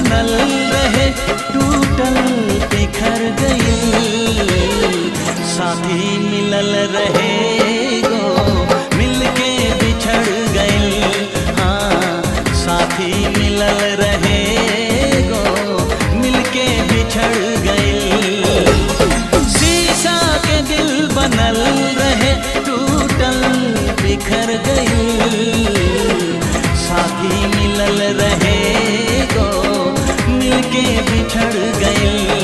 बनल रहे टूटल बिखर गइल। साथी मिलल रहे गो मिलके बिछड़ गइल। हाँ साथी मिलल रहे गो मिलके बिछड़ गइल। शीशा के दिल बनल रहे टूटल बिखर गइल। साथी मिलल रहे गो मिलके बिछड़ गइल।